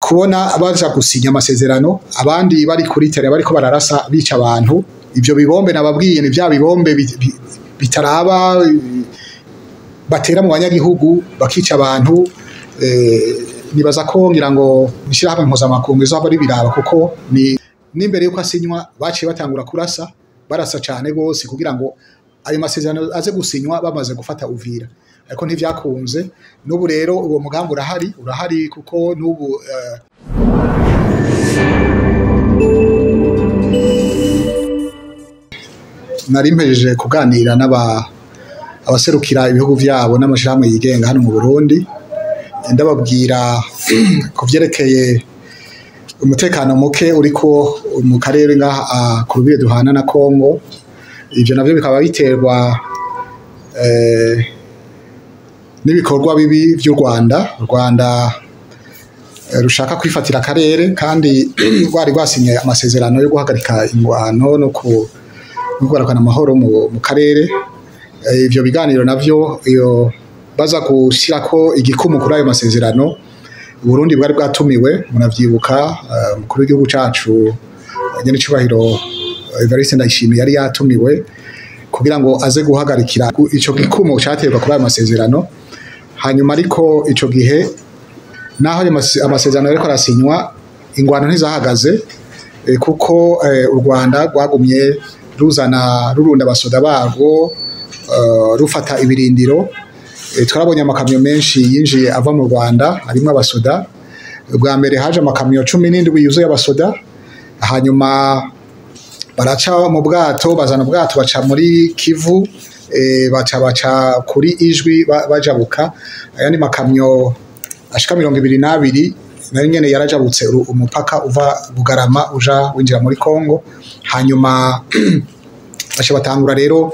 Kubona baza gusinya amasezerano, abandi bari kuri terrain bariko bararasa, bica abantu. Ivyo bibombe nababwiye ni vya bibombe bitaraba, batera mu banyagihugu, bakica abantu. Nibaza ko ngira ngo ishirahamwe mpuzamakungu izohava ribiraba, kuko ni n'imbere yuko asinywa baciye batangura kurasa, barasa cane gose kugira ngo ayo masezerano aze gusinywa bamaze gufata Uvira, ariko ntivyakunze. N'ubu rero uwo mugambi urahari, urahari, kuko n'ubu nari mpejeje kuganira n'aba abaserukira ibihugu vyabo n'amashirahamwe yigenga hano mu Burundi, ndababwira ku vyerekeye umutekano muke uriko mu karere ngaha ku rubibe duhana na Kongo. Ivyo navyo bikaba biterwa n'ibikorwa bibi vy'u Rwanda. U Rwanda rushaka kwifatira akarere, kandi rwari rwasinye amasezerano yo guhagarika ingwano no kugarukana amahoro mu karere. Ivyo biganiro navyo, iyo baza gushirako igikumu kuri ayo masezerano, Burundi bwari bwatumiwe. Muravyibuka, umukuru w'igihugu cacu, nyen'icubahiro Evariste Ndayishimiye, yari yatumiwe kugira ngo aze guhagarikira ico gikumu caterwa kuri ayo masezerano. Hanyuma ariko ico gihe, naho ayo amasezerano yariko arasinywa, ingwano ntizahagaze, kuko u Rwanda rwagumye ruzana, rurunda abasoda barwo, rufata ibirindiro. Twarabonye amakamyo menshi yinjiye ava mu Rwanda arimwo abasoda. Bwa mbere haje amakamyo 17 yuzuye abasoda, hanyuma baraca mu bwato, bazana ubwato, baca muri Kivu, baca kuri Ijwi, bajabuka. Ayandi makamyo ashika 22 nayo nyene yarajabutse umupaka uva Bugarama uja winjira muri Kongo. Hanyuma baca batangura rero,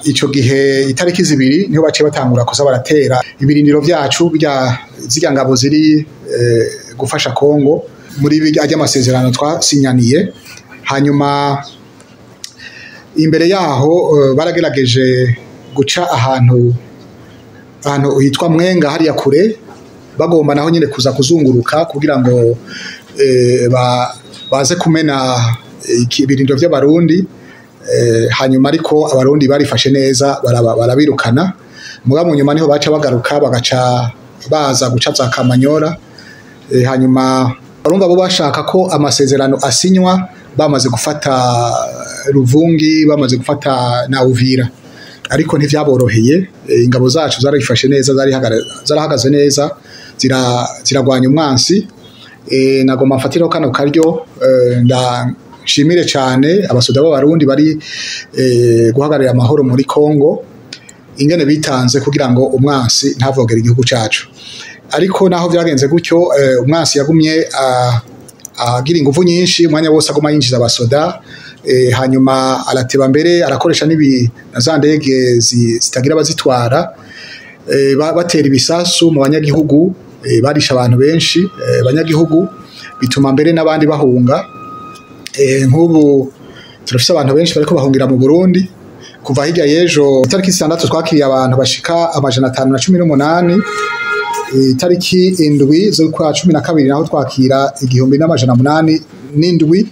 ico gihe itariki 2 niho baciye batangura kuza baratera ibirindiro vyacu bya zirya ngabo ziri gufasha Kongo muri bijya amasezerano twasinyaniye. Hanyuma imbere yaho baragerageje guca ahantu hitwa Mwenga hariya kure, bagomba naho nyine kuza kuzunguruka kugira ngo baze kumena ibirindiro vy'Abarundi. Hanyuma ariko Abarundi barifashe neza, barabirukana. Mugabo mu nyuma niho baca bagaruka, bagaca baza guca za Kamanyora. Hanyuma barumva bo bashaka ko amasezerano asinywa bamaze gufata Ruvungi, bamaze gufata na Uvira, ariko ntivyaboroheye. Ingabo zacu zarifashe neza, zarahagaze neza, ziragwanya umwansi. Nagomba mfatiraho kano karyo ndashimire cane abasoda b'Abarundi bari guhagararira amahoro muri Kongo, ingene bitanze kugira ngo umwansi ntavogere igihugu cacu. Ariko naho vyagenze gutyo, umwansi yagumye agira inguvu nyinshi, umwanya wose aguma yinjiza abasoda. Hanyuma arateba mbere arakoresha n'ibi na za ndege zitagira abazitwara, batera ibisasu mu banyagihugu, barisha abantu benshi, abanyagihugu, bituma mbere n'abandi bahunga. Nk'ubu turafise abantu benshi bariko bahungira mu Burundi. Kuva hirya y'ejo itariki 6 twakiriye abantu bashika 518. Itariki 7 z'ukwa 12 naho twakira 1807.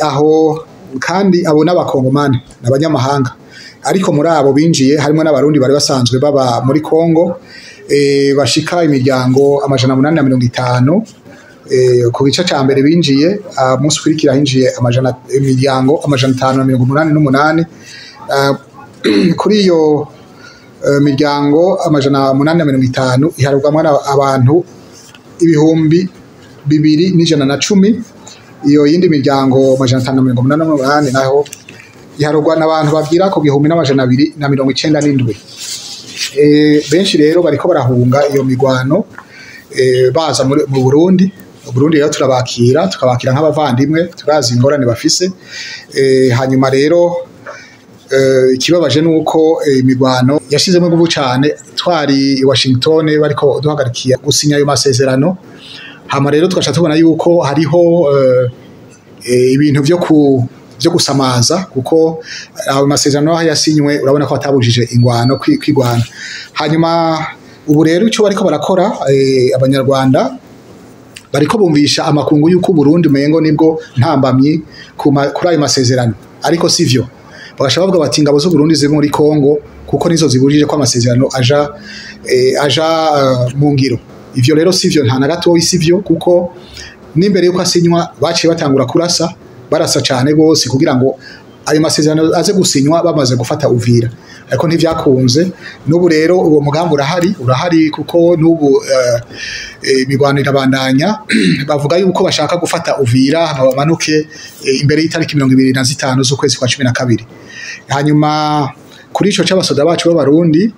Aho kandi abo n'abakongomani n'abanyamahanga, ariko muri abo binjiye harimo n'Abarundi bari basanzwe baba muri Kongo, bashika imiryango 850. Ku gice ca mbere binjiye, umunsi ukurikira hinjiye imiryango 588. Kuri iyo miryango 850 iharurwamwo abantu 2110. Iyo yindi miryango 588 naho iharurwa n'abantu bagira ku 1297. Benshi rero bariko barahunga iyo migwano, baza mu Burundi. Burundi rero turabakira, tukabakira nk'abavandimwe, turazi ingorane bafise. Hanyuma rero ikibabaje nuko imigwano yashizemo inguvu cane twari i Washington bariko duhagarikiye gusinya ayo masezerano. Hama rero tugaca tubona yuko hariho ibintu vyo gusamaza, kuko ayo masezerano aho yasinywe urabona ko atabujije ingwano kwigwana. Hanyuma Ubu rero ico bariko barakora, abanyarwanda bariko bumvisha amakungu y'uko Burundi umengo nibwo ntambamyi kuri ayo masezerano, ariko sivyo. Bagasha bavuga bati ingabo z'u Burundi ziri muri Kongo kuko nizo zibujije ko amasezerano aja mu ngiro. Ivyo rero sivyo, nta na gatoyi sivyo, kuko n'imbere yuko asinywa baciye batangura kurasa, barasa cane gose kugira ngo ayo masezerano aze gusinywa bamaze gufata Uvira, ariko ntivyakunze. N'ubu rero uwo mugambi urahari kuko n'ubu imigwano irabandanya. Bavuga yuko bashaka gufata Uvira hama bamanuke imbere y'itariki 25 z'ukwezi kwa 12. Hanyuma kuri ico c'abasoda bacu b'Abarundi,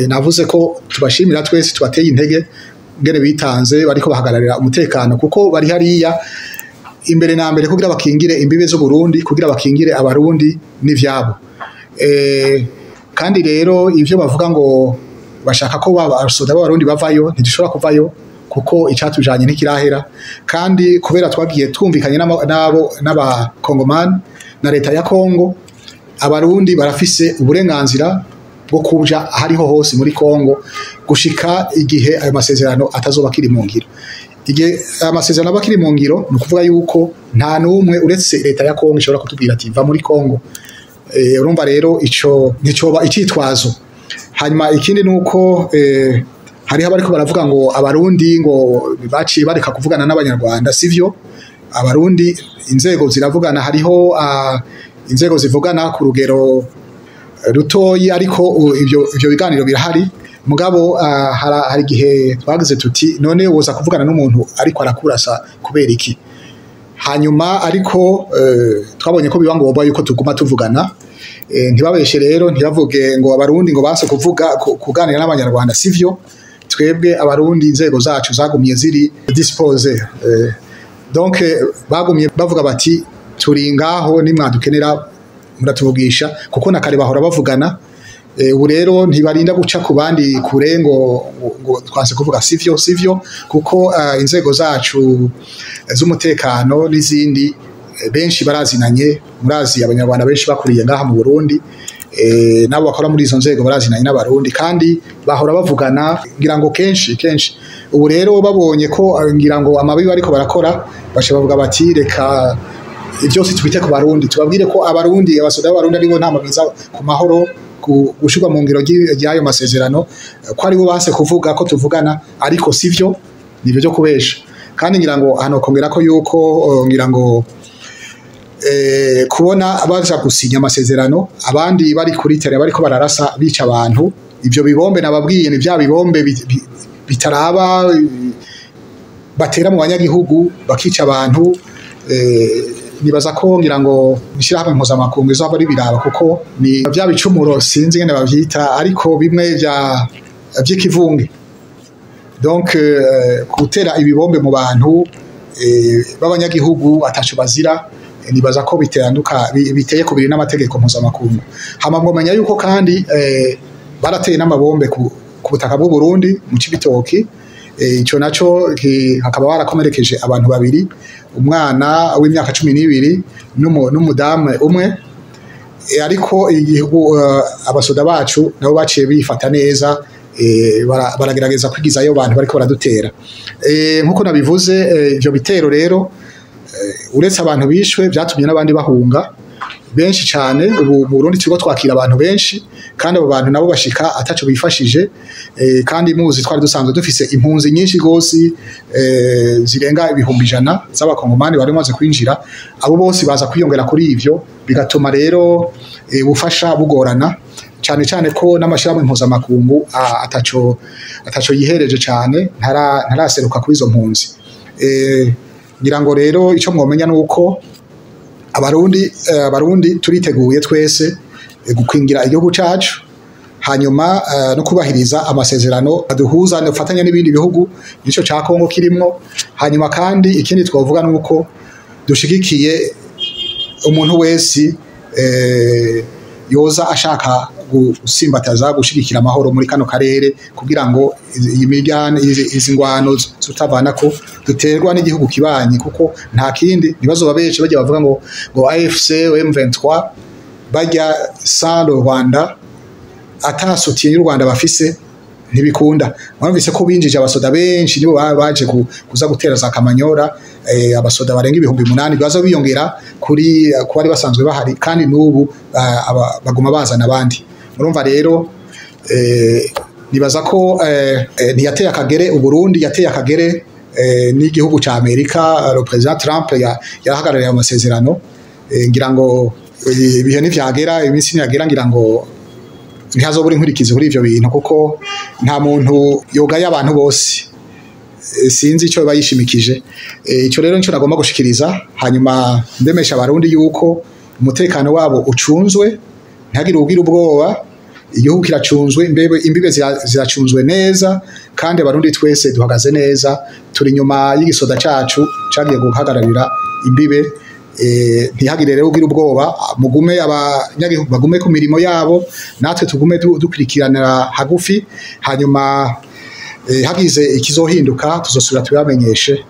navuze ko tubashimira twese, tubateye intege ngene bitanze, bariko bahagararira umutekano, kuko bari hariya imbere na mbere kugira bakingire imbibe z'u Burundi, kugira bakingire Abarundi n'ivyabo. Kandi rero ivyo bavuga ngo bashaka ko abasoda b'Abarundi bavayo, ntidushobora kuvayo kuko icatujanye ntikirahera. Kandi kubera twagiye twumvikanye n'abo n'abakongomani na leta ya Kongo, Abarundi barafise uburenganzira bwo kuja ahariho hose muri Kongo gushika igihe ayo masezerano atazoba akiri mu ngiro. Igihe amasezerano aba akiri mu ngiro, ni ukuvuga yuko nta n'umwe uretse leta ya Kongo ishobora kutubwira ati va muri Kongo. Urumva rero ico nticoba icitwazo. Hanyuma ikindi nuko hariho abariko baravuga ngo Abarundi ngo baciye bareka kuvugana n'Abanyarwanda. Sivyo, Abarundi inzego ziravugana, hariho inzego zivugana ku rugero rutoyi, ariko ivyo biganiro birahari. Mugabo hari igihe twagize tuti none woza kuvugana n'umuntu ariko arakurasa kubera iki? Hanyuma ariko twabonye ko biba ngombwa yuko tuguma tuvugana. Ntibabeshe rero, ntibavuge ngo Abarundi ngo banse kuvuga kuganira n'Abanyarwanda, sivyo. Twebwe Abarundi inzego zacu zagumye ziri disposées, donc bagumye bavuga bati turi ngaho, nimwadukenera muratuvugisha, kuko na kare bahora bavugana. Ubu rero ntibarinda guca ku bandi kure ngo twanse kuvuga, sivyo, kuko inzego zacu z'umutekano n'izindi, benshi barazinanye. Murazi Abanyarwanda benshi bakuriye ngaha mu Burundi, nabo bakora muri izo nzego barazinanye n'Abarundi kandi bahora bavugana ngira ngo kenshi kenshi. Ubu rero babonye ko ngira ngo amabi bariko barakora, baca bavuga bati reka byose tubite ku Barundi, tubabwire ko Abarundi, abasoda b'Abarundi aribo nta mabwiza ku mahoro gushirwa mu ngiro ry'ayo masezerano, ko aribo banse kuvuga ko tuvugana, ariko sivyo, nivyo byo kubesha. Kandi ngira ngo hano kongera ko yuko ngira ngo kubona baza gusinya amasezerano abandi bari kuri terrain bariko bararasa bica abantu, ivyo bibombe nababwiye ni vya bibombe bitaraba, batera mu banyagihugu bakica abantu. Nibaza ko ngira ngo ishirahamwe mpuzamakungu izohava ribiraba, kuko ni vya bicumuro, sinzi ingene bavyita, ariko bimwe vya vy'ikivunge. Donc gutera ibibombe mu bantu b'abanyagihugu ataco bazira, nibaza ko biteranduka biteye kubiri n'amategeko mpuzamakungu. Hama mwomenya yuko kandi barateye n'amabombe ku butaka bw'u Burundi mu Cibitoki. Ico naco hakaba barakomerekeje abantu babiri, umwana w'imyaka 12 n'umudamu umwe. Ariko igihugu, abasoda bacu nabo baciye bifata neza, baragerageza kwigizayo abantu bariko baradutera. Nkuko nabivuze, ivyo bitero rero, uretse abantu bishwe, vyatumye n'abandi bahunga benshi cane. Ubu mu Burundi turiko twakira abantu benshi, kandi abo bantu nabo bashika ataco bifashije. Kandi muzi twari dusanzwe dufise impunzi nyinshi gose, zirenga 100,000 z'abakongomani bari bamaze kwinjira. Abo bose baza kwiyongera kuri ivyo, bigatuma rero ubufasha bugorana cane cane ko n'amashirahamwe mpuzamakungu ataco yihereje cane, ntaraseruka kuri izo mpunzi. Ngira ngo rero ico mwomenya nuko Abarundi turiteguye twese gukingira igihugu cacu, hanyuma no kubahiriza amasezerano aduhuza no n'ibindi bihugu, nico ca Kongo kirimwo. Hanyuma kandi ikindi twavuga nuko dushigikiye umuntu wese yoza ashaka gusimbataza gushigikira amahoro muri kano karere, kugira ngo iyi miryane, izi ngwano zutavana ko duterwa n'igihugu kibanyi, kuko nta kindi. Ntibazoba benshi bajya bavuga ngo AFC M23 bajya sans le Rwanda, ata soutien y'u Rwanda bafise. Ntibikunda. Mwarumvise ko binjije abasoda benshi, nibo baje kuza gutera za Kamanyora, abasoda barenga 8000 baza biyongera kuri ku bari basanzwe bahari, kandi n'ubu baguma bazana abandi. Murumva rero, nibaza ko ntiyateye akagere Uburundi, yateye akagere n'igihugu ca Amerika. Le président Trump yarahagarariye ayo masezerano. Ngira ngo ibihe ntivyagera, iminsi ntiyagera, ngira ngo ntihazobura inkurikizi kuri ivyo bintu, kuko nta muntu yogaye abantu bose. Sinzi ico bayishimikije. Ico rero nico nagomba gushikiriza, hanyuma ndemesha Abarundi yuko umutekano wabo ucunzwe, ntihagire ugira ubwoba. Igihugu kiracunzwe, imbibe ziracunzwe neza, kandi Abarundi twese duhagaze neza, turi inyuma y'igisoda cacu cagiye guhagararira imbibe. Ntihagire rero ugira ubwoba, mugume, abanyagihugu bagume ku mirimo yabo, natwe tugume dukurikiranira hagufi, hanyuma hagize ikizohinduka tuzosubira tubibamenyeshe.